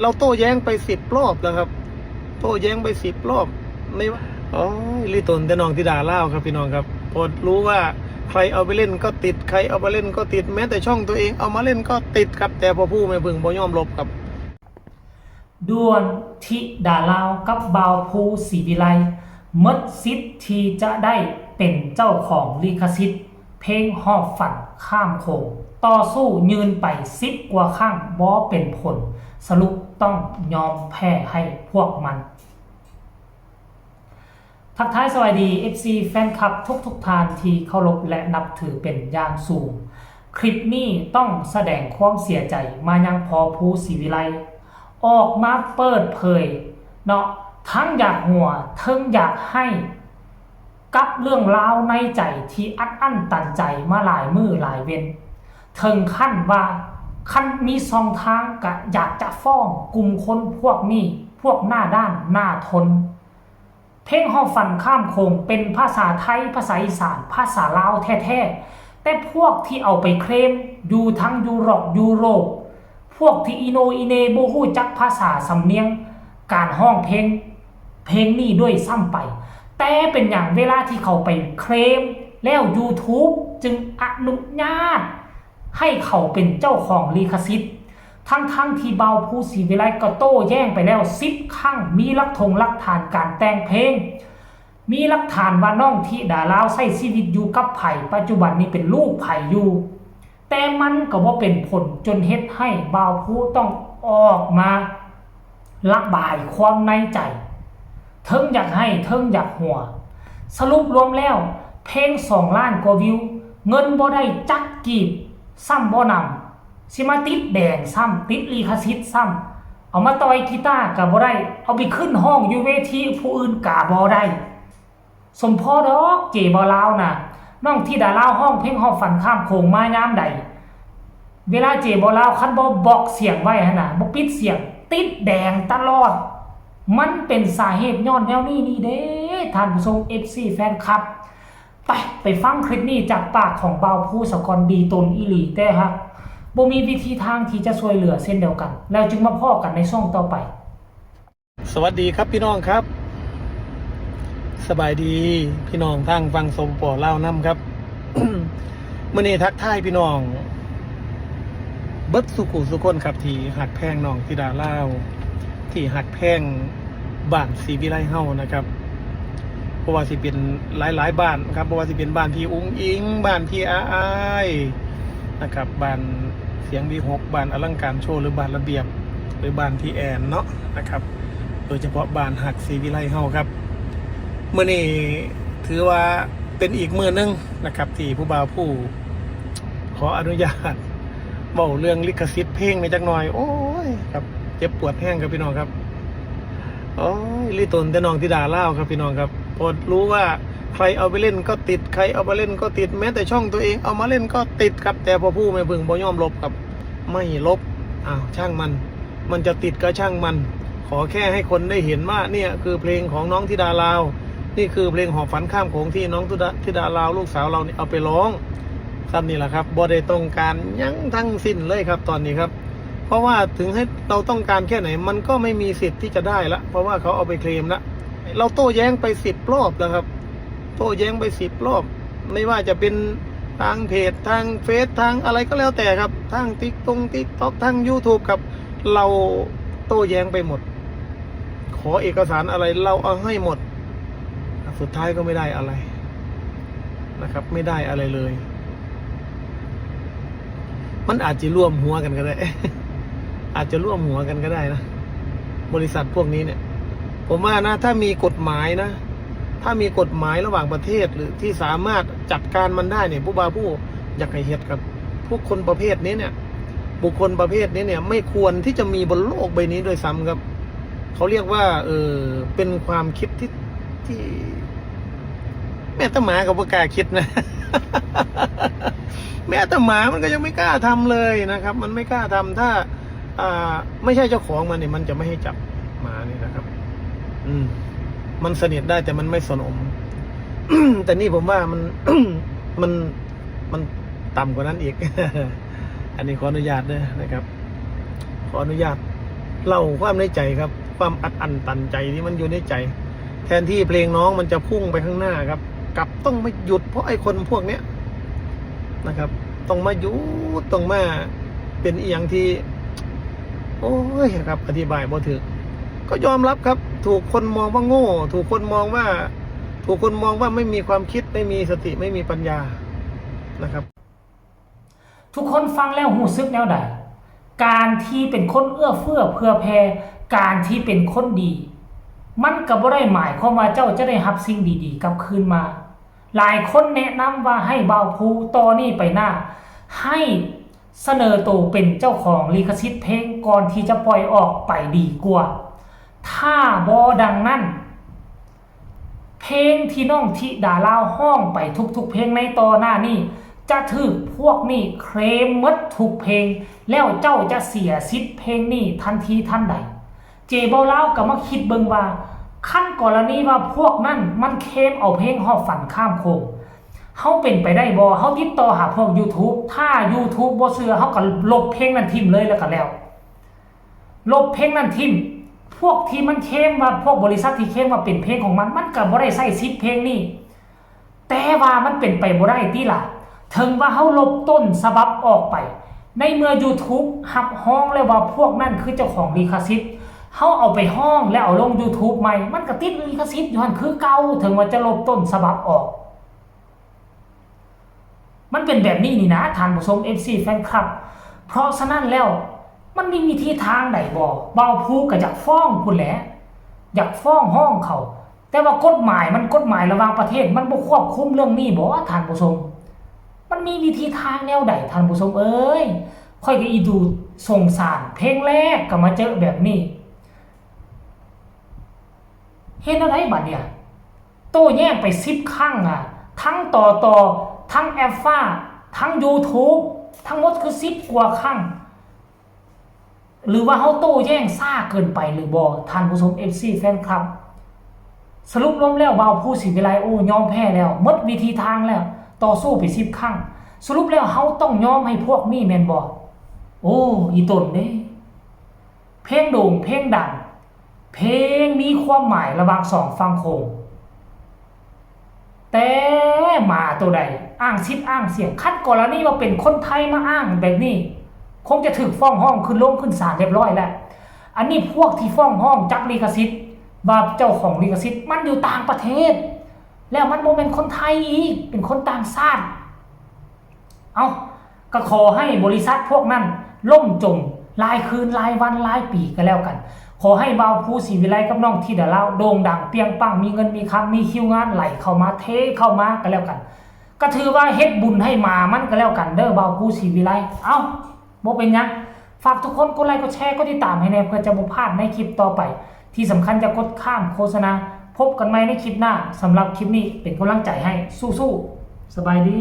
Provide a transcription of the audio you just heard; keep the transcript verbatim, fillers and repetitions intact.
เราโต้แย้งไปสิบรอบแล้วครับ โต้แย้งไปสิบรอบ ไม่ว่า โอ้ย ลิตนแต่น้องธิดาลาวครับพี่น้องครับ พอรู้ว่าใครเอาไปเล่นก็ติด ใครเอาไปเล่นก็ติด แม้แต่ช่องตัวเองเอามาเล่นก็ติดครับ แต่พ่อผู้แม่เพิ่งบ่ยอมลบครับ ด่วน ธิดาลาวกับบ่าวภู ศรีวิไล หมดสิทธิ์ที่จะได้เป็นเจ้าของลิขสิทธิ์ เพลงฮอบฝันข้ามโขง ต่อสู้ยื่นไปสิบกว่าครั้งบ่เป็นผล สรุปต้องยอมแพ้ให้พวกมัน ทักทายสวัสดี เอฟซี แฟนคลับทุกๆท่านที่เคารพและนับถือเป็นอย่างสูง คลิปนี้ต้องแสดงความเสียใจมายังพ่อภู ศรีวิไล ออกมาเปิดเผยเนาะ ทั้งอยากหัว ทั้งอยากไห้ กับเรื่องราวในใจที่อัดอั้นตันใจมาหลายมื้อหลายเว็น ถึงขั้นว่าคันมีช่องทางก็อยากจะฟ้องกลุ่มคนพวกนี้ พวกหน้าด้านหน้าทน เพลงฮอบฝันข้ามโขงเป็นภาษาไทย ภาษาอีสาน ภาษาลาวแท้ๆ แต่พวกที่เอาไปเคลมอยู่ทั้งยุโรป ยุโรป พวกที่อีโหน่อีเหน่บ่ฮู้จักภาษาสำเนียงการฮ้องเพลง เพลงนี้ด้วยซ้ำไป แต่เป็นหยังเวลาที่เขาไปเคลมแล้ว YouTube จึงอนุญาตให้เขาเป็นเจ้าของลิขสิทธิ์ ทั้งๆที่บ่าวภู ศรีวิไลก็โต้แย้งไปแล้วสิบครั้ง มีหลักถงหลักฐานการแต่งเพลง มีหลักฐานว่าน้องธิดาลาวใช้ชีวิตอยู่กับไผ ปัจจุบันนี้เป็นลูกไผอยู่ แต่มันก็บ่เป็นผลจนเฮ็ดให้บ่าวภูต้องออกมาระบายความในใจ เทิงอยากไห้ เทิงอยากหัว สรุปรวมแล้ว เพลงสองล้านกว่าวิว เงินบ่ได้จักกีบ ซ้ำบ่นำ สิมาติดแดงซ้ำ ติดลิขสิทธิ์ซ้ำ เอามาต่อยกีตาร์ก็บ่ได้ เอาไปขึ้นฮ้องอยู่เวทีผู้อื่นก็บ่ได้ สมพอดอกเจบ่าวลาวน่ะ น้องธิดาลาวฮ้องเพลงฮอบฝันข้ามโขงมายามใด เวลาเจบ่าวลาวคันบ่บล็อกเสียงไว้หั่นน่ะ บ่ปิดเสียง ติดแดงตลอด มันเป็นสาเหตุย้อนแนวนี้นี่เด้ ท่านผู้ชม เอฟซี แฟนคลับ ไป ไปฟังคลิปนี้จากปากของบ่าวภู สะก่อน ดีตนอีหลี แต่หากบ่มีวิธีทางที่จะช่วยเหลือเช่นเดียวกัน แล้วจึงมาพ้อกันในช่วงต่อไป สวัสดีครับพี่น้องครับ สบายดีพี่น้องทางฝั่ง สปป ลาวนำครับ มื้อนี้ทักทายพี่น้องเบิดสู่ผู้สู่คนครับ ที่ฮักแพงน้องธิดาลาว ที่ฮักแพงบ้านศรีวิไลเฮานะครับ บ่ว่าสิเป็นหลายๆบ้านครับ บ่ว่าสิเป็นบ้านพี่อุ๋งอิ๋ง บ้านพี่อาอายนะครับ บ้านเสียงวิหค บ้านอลังการโชว์ หรือบ้านระเบียบ หรือบ้านพี่แอนเนาะนะครับ โดยเฉพาะบ้านฮักศรีวิไลเฮาครับ มื้อนี้ถือว่าเป็นอีกมื้อหนึ่งนะครับ ที่ผู้บ่าวผู้ขออนุญาตเว้าเรื่องลิขสิทธิ์เพลงในจักหน่อย โอ้ยครับ เจ็บปวดแฮงครับพี่น้องครับ โอ้ย ลิตนแต่น้องธิดาลาวครับพี่น้องครับ พอรู้ว่าใครเอาไปเล่นก็ติด ใครเอาไปเล่นก็ติด แม้แต่ช่องตัวเองเอามาเล่นก็ติดครับ แต่พ่อผู้แม่เพิ่งบ่ยอมลบครับ ไม่ลบ อ้าว ช่างมัน มันจะติดก็ช่างมัน ขอแค่ให้คนได้เห็นว่าเนี่ยคือเพลงของน้องธิดาลาว นี่คือเพลงฮอบฝันข้ามโขงที่น้องธิดา ธิดาลาวลูกสาวเราเนี่ยเอาไปร้อง ซ้ำนี่แหละครับ บ่ได้ต้องการหยังทั้งสิ้นเลยครับตอนนี้ครับ เพราะว่าถึงให้เราต้องการแค่ไหน มันก็ไม่มีสิทธิ์ที่จะได้ละ เพราะว่าเขาเอาไปเคลมละ เราโต้แย้งไปสิบรอบแล้วครับ โต้แย้งไปสิบรอบ ไม่ว่าจะเป็นทางเพจ ทางเฟซ ทางอะไรก็แล้วแต่ครับ ทางติ๊กตง ติ๊กต็อก ทาง YouTube ครับ เราโต้แย้งไปหมด ขอเอกสารอะไรเราเอาให้หมด สุดท้ายก็ไม่ได้อะไรนะครับ ไม่ได้อะไรเลย มันอาจจะร่วมหัวกันก็ได้ อาจจะร่วมหัวกันก็ได้นะ บริษัทพวกนี้เนี่ย ผมว่านะ ถ้ามีกฎหมายนะ ถ้ามีกฎหมายระหว่างประเทศหรือที่สามารถจัดการมันได้เนี่ย ผู้บ่าวผู้อยากให้เฮ็ดครับ พวกคนประเภทนี้เนี่ย บุคคลประเภทนี้เนี่ย ไม่ควรที่จะมีบนโลกใบนี้ด้วยซ้ำครับ เขาเรียกว่า เออ เป็นความคิดที่ ที่ แม้แต่หมาก็บ่กล้าคิดนะ แม้แต่หมามันก็ยังไม่กล้าทำเลยนะครับ มันไม่กล้าทำ ถ้า อ่า ไม่ใช่เจ้าของมันเนี่ย มันจะไม่ให้จับหมานี่นะครับ อืม มันสนิทได้แต่มันไม่สนม แต่นี่ผมว่ามัน มัน มันต่ำกว่านั้นอีก อันนี้ขออนุญาตเด้อนะครับ ขออนุญาต เล่าความในใจครับ ความอัดอั้นตันใจที่มันอยู่ในใจ แทนที่เพลงน้องมันจะพุ่งไปข้างหน้าครับ กลับต้องมาหยุดเพราะไอ้คนพวกเนี้ยนะครับ ต้องมาหยุด ต้องมาเป็นอีหยังที่ โอ้ยครับ อธิบายบ่ถูก ก็ยอมรับครับ ถูกคนมองว่าโง่ ถูกคนมองว่า ถูกคนมองว่าไม่มีความคิด ไม่มีสติ ไม่มีปัญญานะครับ ทุกคนฟังแล้วรู้สึกแนวใด การที่เป็นคนเอื้อเฟื้อเผื่อแผ่ การที่เป็นคนดี มันก็บ่ได้หมายความว่าเจ้าจะได้รับสิ่งดีๆกลับคืนมา หลายคนแนะนำว่าให้บ่าวภูต่อนี้ไปหน้า ให้เสนอตัวเป็นเจ้าของลิขสิทธิ์เพลงก่อนที่จะปล่อยออกไปดีกว่า ถ้าบ่ดังนั้น เพลงที่น้องธิดาลาวฮ้องไปทุกๆเพลงในต่อหน้านี้ จะถูกพวกนี้เคลมหมดทุกเพลง แล้วเจ้าจะเสียสิทธิ์เพลงนี้ทันทีทันใด เจบ่าวลาวก็มาคิดเบิ่งว่า คันกรณีว่าพวกนั้นมันเคลมเอาเพลงฮอดฝันข้ามโขง เฮาเป็นไปได้บ่ เฮาติดต่อหาพวก YouTube ถ้า YouTube บ่เชื่อ เฮาก็ลบเพลงนั้นทิ่มเลยแล้วก็แล้ว ลบเพลงนั้นทิ่ม พวกที่มันเคลมว่า พวกบริษัทที่เคลมว่าเป็นเพลงของมัน มันก็บ่ได้ใช้สิทธิ์เพลงนี้ แต่ว่ามันเป็นไปบ่ได้ติล่ะ ถึงว่าเฮาลบต้นฉบับออกไป ในเมื่อ YouTube รับรองแล้วว่าพวกนั้นคือเจ้าของลิขสิทธิ์ เฮาเอาไปฮ้องแล้วเอาลง YouTube ใหม่ มันก็ติดลิขสิทธิ์อยู่หั่นคือเก่า ถึงว่าจะลบต้นฉบับออก มันเป็นแบบนี้นี่นะ ท่านผู้ชม เอฟซี แฟนคลับ เพราะฉะนั้นแล้ว มันมีวิธีทางใดบ่ บ่าวภูก็อยากฟ้องพู้นแหละ อยากฟ้องฮ้องเขา แต่ว่ากฎหมายมันกฎหมายระหว่างประเทศ มันบ่ควบคุมเรื่องนี้บ่ ท่านผู้ชม มันมีวิธีทางแนวใด ท่านผู้ชมเอ้ย ข้อยก็อีดูสงสาร เพลงแรกก็มาเจอแบบนี้ เฮ็ดแนวใดบัดเนี่ย โต้แย้งไปสิบครั้งอะ ทั้งต่อต่อ ทั้งแอปฟ้า ทั้ง YouTube ทั้งหมดคือสิบกว่าครั้ง หรือว่าเฮาโต้แย้งช้าเกินไปหรือบ่ ท่านผู้ชม เอฟซี แฟนคลับ สรุปรวมแล้วบ่าวภูศรีวิไล โอ้ ยอมแพ้แล้ว หมดวิธีทางแล้ว ต่อสู้ไปสิบครั้ง สรุปแล้วเฮาต้องยอมให้พวกนี้แม่นบ่ โอ้ อีตนเด้ เพลงโด่ง เพลงดัง เพลงมีความหมายระหว่างสองฝั่งโขง แต่หมาตัวใดอ้างสิทธิ์อ้างเสียง คันกรณีว่าเป็นคนไทยมาอ้างแบบนี้ คงจะถูกฟ้องฮ้องขึ้นลงขึ้นศาลเรียบร้อยแล้ว อันนี้พวกที่ฟ้องฮ้องจับลิขสิทธิ์ ว่าเจ้าของลิขสิทธิ์มันอยู่ต่างประเทศ แล้วมันบ่แม่นคนไทยอีก เป็นคนต่างชาติ เอ้า ก็ขอให้บริษัทพวกนั้นล่มจมหลายคืนหลายวันหลายปีก็แล้วกัน ขอให้บ่าวภูศรีวิไลกับน้องธิดาลาวโด่งดังเปรี้ยงปัง มีเงินมีคำ มีคิวงานไหลเข้ามาเทเข้ามาก็แล้วกัน ก็ถือว่าเฮ็ดบุญให้หมามันก็แล้วกันเด้อ บ่าวภูศรีวิไล เอ้า บ่เป็นหยัง ฝากทุกคนกดไลค์กดแชร์กดติดตามให้แน่ เพื่อจะบ่พลาดในคลิปต่อไป ที่สำคัญอย่ากดข้ามโฆษณา พบกันใหม่ในคลิปหน้า สำหรับคลิปนี้เป็นกำลังใจให้ สู้ๆ สบายดี